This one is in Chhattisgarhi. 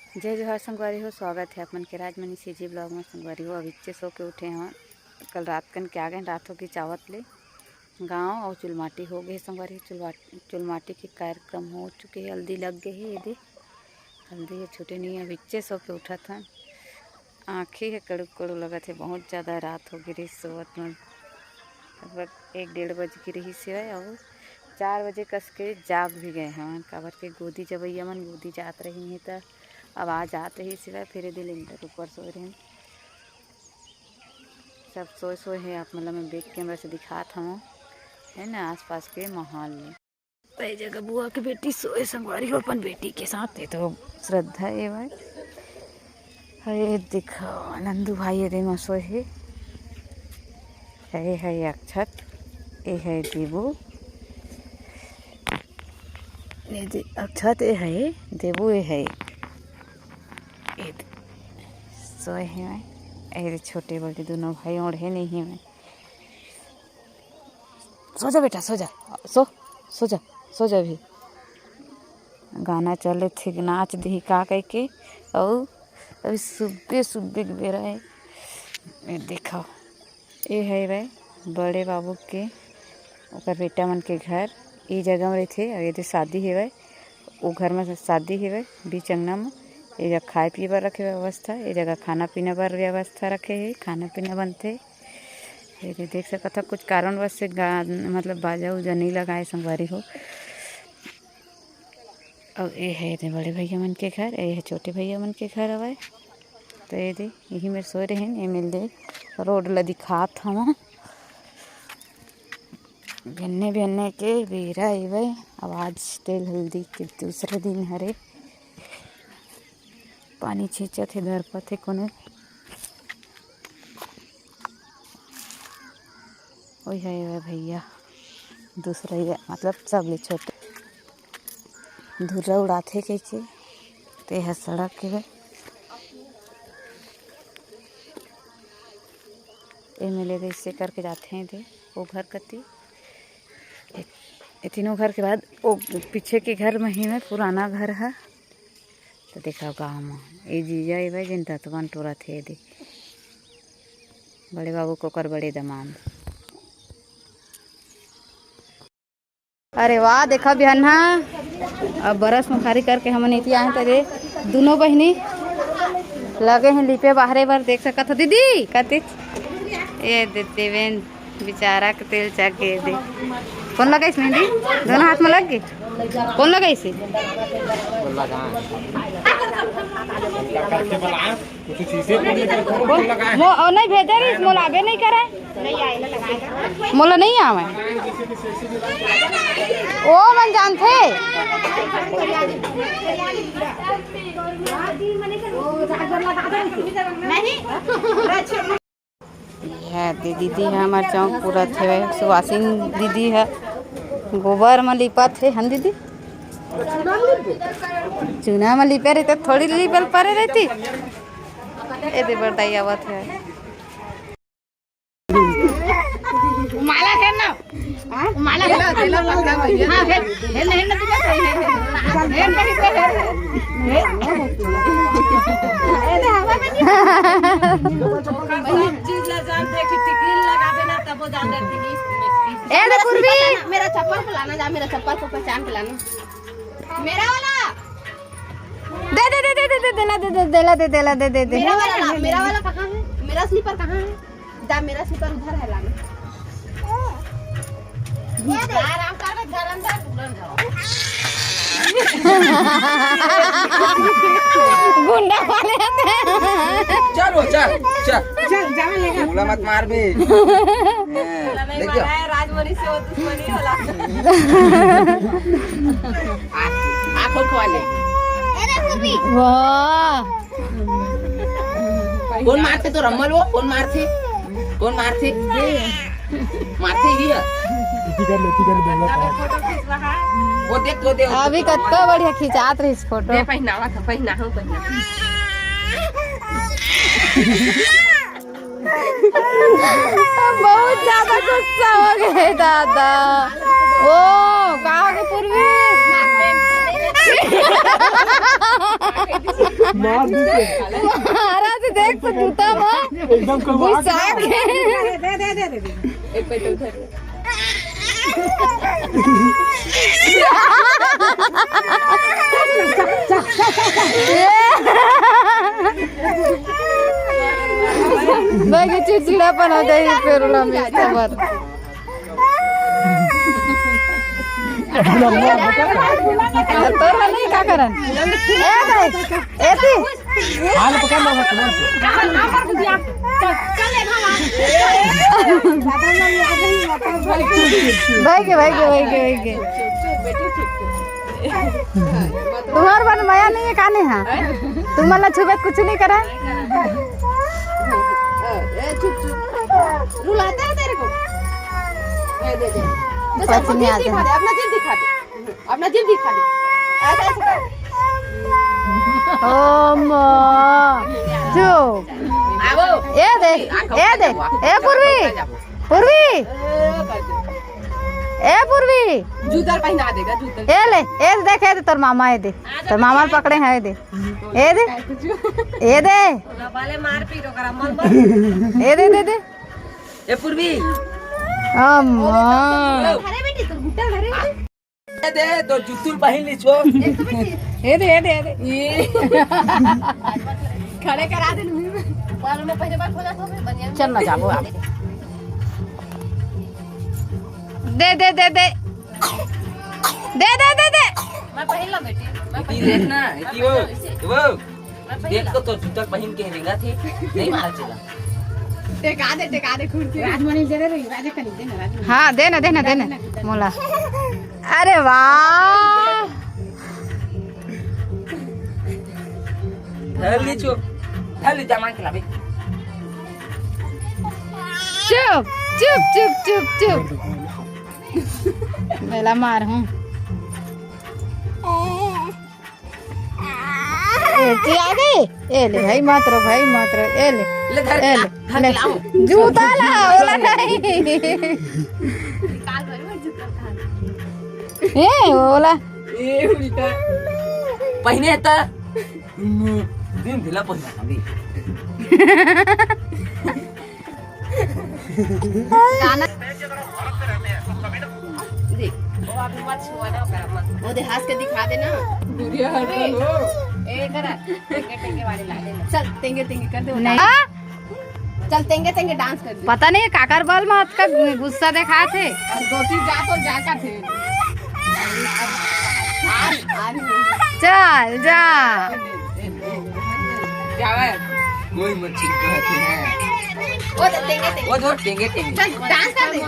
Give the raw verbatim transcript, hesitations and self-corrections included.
जय जोहार संगवारी हो, स्वागत हे आप मन के राजमनी सीजी ब्लॉग में। संगवारी हो, अभिच्चे सो के उठे हवन। कल रात कन के आ गए, रात हो गई चावत ले गाँव अउ चुलमाटी हो गए संगवारी। चुलवा-, चुलमाटी के कार्यक्रम हो चुके हे, हल्दी लग गए हे। ये दे हल्दी हे, छूटे नहीं हे। अभिच्चे सो के उठत हन, आँखी हे कड़ू कड़ू लगत हे, बहुत ज़्यादा रात हो गई रही सोवत में। लगभग एक डेढ़ बज के रही से अउ चार बजे कस के जाग भी गए हवन, काबर के गोदी जबैया मन गोदी जात रही नहीं, त आवाज आत रही सिवाय। फिर ये दे लेंटर ऊपर सोए रहे। सब सोए सोए हे, आप मतलब मैं बैक कैमरा से दिखात हूँ, है ना, आसपास के माहौल में। तो ये जगह बुआ के बेटी सोए संगवारी हो अपन बेटी के साथ। ये तो श्रद्धा हे भाई, हे देखो नंदू भाई ये दे में सोए हे। हे हे अक्षत, ये हे देबू, ये दे अक्षत, ये हे देबू, ये हे, ये दे सोए हे मैं। ये दे छोटे बड़े दोनों भाई ओढ़े नहीं हे मैं। सो जा बेटा, सो जा, सो, सो जा, सो जा अभी। गाना चले थे, नाच दिही का कह के। अउ अभी सुबह सुबह के बेरा है। ये देखो, ये है भाई बड़े बाबू के, ओकर बेटा मन के घर। ये जगह में रहते, अउ ये दे शादी हेवय, वो घर में शादी हेवय बीच अंगना में। ये जगह खाए पिए बर रखे व्यवस्था, ये जगह खाना पीना बर व्यवस्था रखे हे, खाना पीना बनते। ये दे देख सकत हो, कुछ कारणवश से गा-, मतलब बाजा उजा नहीं लगाए संगवारी हो। अउ ये है ये दे बड़े भैया मन के घर, ये है छोटे भैया मन के घर हवय। तो ये दे यही मेर सोए रहे, ये मेर दे रोड ला दिखात हवं। बिहन्ने बिहन्ने के बेरा एवय, अब आज तेल हल्दी के दूसरे दिन हरे। पानी छींचत हे, दरपत हे कोनो। ओए होए, ओए भैया, दूसरा ये, मतलब, सबले छोटे धुर्रा उड़ाथे कहिके, ते ह सड़क के। ए मेले जैसे करके जाथे दे, वो घर कती। ए, ए तीनों घर के बाद वो पीछे के घर में ही में पुराना घर है। तो देखा गाँव में ए जीजा ए भाई जिन ततवन टोरा थे दे। बड़े बाबू कोकर बड़े दमांद। अरे वाह, देखा बिहन्हा। अब बरस मुखारी करके हमन एती आए त रे, दुनों बहिनी लगे हैं लिपे बाहरे बर, देख सकत हो दीदी, कति ए दे देवेन बेचारा के तेल चक गे दे। कौन लगाइस मेहंदी? दोनों हाथ में लग गई। कौन लगाइस? कुछ चीजें बोलने के लिए फोन कौन? लगाए। मो-, ओ, नहीं भेजे रहिस, मोला आबे नहीं करे। मोला नहीं आवे। ओ मन जानथे। नहीं। ये दे दीदी ह हमर चौक पूरा थे, सुवासिन दीदी ह गोबर म लिपत हे, हन दीदी? चूना म लिपे रहिते थोड़ी लिपल परे रहिती। ए दे बड़दाई आवत हे। माला हे ना? हाँ? माला हे ना? तेला पकड़ा भैया। हाँ, हे, हे नहीं ना तुझे सही है। हे नहीं तो हे। हे। हे ना, हवा में नहीं। चीज ला जानथे कि टिकली लगाबे ना, तबो जान जाथे कि ए दे पूर्वी। मेरा चप्पल को लाना जा, मेरा चप्पल को पहचान के लाना। मेरा वाला। दे, दे, दे, देला दे, दे, देला दे, देला दे, दे, दे। मेरा वाला ला, मेरा वाला कहाँ है? मेरा स्लीपर कहाँ है? जा, मेरा स्लीपर उधर है, लाना। ये दे। आराम कर, घर अंदर, घर अंदर। गुंडा वाले आते हैं। चल वो, चल, चल। चल, जावे लेगा। बोला मत मार बे। हाँ, नहीं देख लो। मारा है, राजमणि से वो दुश्मनी होला। आ, आँखों को वाले। वाह। कौन मारथे तो रम्मल वो? कौन मारथे? कौन मारथे? मारथे ही है। इधर ले, इधर ले, बोलना था। वो देख, वो देख। अभी कतका बढ़िया खिंचात रहिस फोटो। दे पहिनावा था, पहिना हो, पहिना। बहुत ज्यादा गुस्सा हो गए दादा। ओ, का हो गए पूर्वी? मार दी। महाराज देख तो जूता में एकदम कड़वा गुस्सा के। दे, दे, दे, दे, दे। एक पैर उधर। भाई के चिड़चिड़ापन हो जाए, फिर ओला मिलता बार। तोर ला नहीं का करन? ए भाई, एती। हाल पकड़ लो, मत लो। भाई के, भाई के, भाई के, भाई के। तुम्हार मन मया नहीं है, काने हा? तुमन ला छुबे कुछ नहीं करा। ए, चुप, चुप। रुलाता है तेरे को? ए, दे, दे। तो पसंद सबको नहीं जीभ आता दिखा है। दे, अपना जीभ दिखा दे। अपना जीभ दिखा दे। ऐसा, ऐसा कर। ओ माँ। जो। ए दे, ए दे, ए पूर्वी, पूर्वी, ए पूर्वी। जूता पहना देगा, जूता। ए ले, ए देख, ए दे तोर मामा, ए दे, तोर मामा ल पकड़े हैं, ए दे, ए दे, ए दे, ए दे, दे, दे। ए पूर्वी। अम्मा। अरे बेटी, तो गुट्टा भरे। ए दे, तो जुत्तुल पहिन ली छो। ए दे, ए दे, ए दे। खड़े करा दे। पर मैं पहले बार खोला था, मैं बनिया में चल ना जाबो आप। दे, दे, दे, दे। दे, दे, दे, दे। मैं पहन ला बेटी। बेटी देख ना, बेटी वो, वो। देख तो, तो जूता पहिन के रेंगा थे, नहीं मारा चला। टेका दे, टेका दे कुर्सी। राजमणि दे रे, राजे कनी दे ना, राजमणि। हाँ, दे ना, दे ना, दे ना। मोला। अरे वाह। धर ले चो, धर ले जमा के लाबे। चुप, चुप, चुप, चुप, चुप। बेला मार हूँ। ए, तू आ गई? ए ले भाई, मत रो भाई, मत रो। ए ले, ले धर ए के ले, ला, धर ले। के लाओ। जूता ला, ओला नहीं। ए, ओला। ए, उल्टा। पहिने त। दिन ढीला पहिना अभी। गाना। देख, वो अभी मत छुआ ना, ओकरा मत। वो दे हंस के दिखा देना। बुढ़िया हरकत हो। ए, करा, टेंगे, टेंगे वाले ला देना। चल, टेंगे, टेंगे कर दे, वो नहीं। डांस। चल, टेंगे, टेंगे डांस कर दे। पता नहीं काकर बल में अतका गुस्सा दिखात हे। और दो तीन जा तो जा का थे। आ, आ, चल, जा। जावे। कोई मत चिंता है। वो तो टेंगे, टेंगे। वो तो टेंगे, टेंगे। चल, डांस कर दे।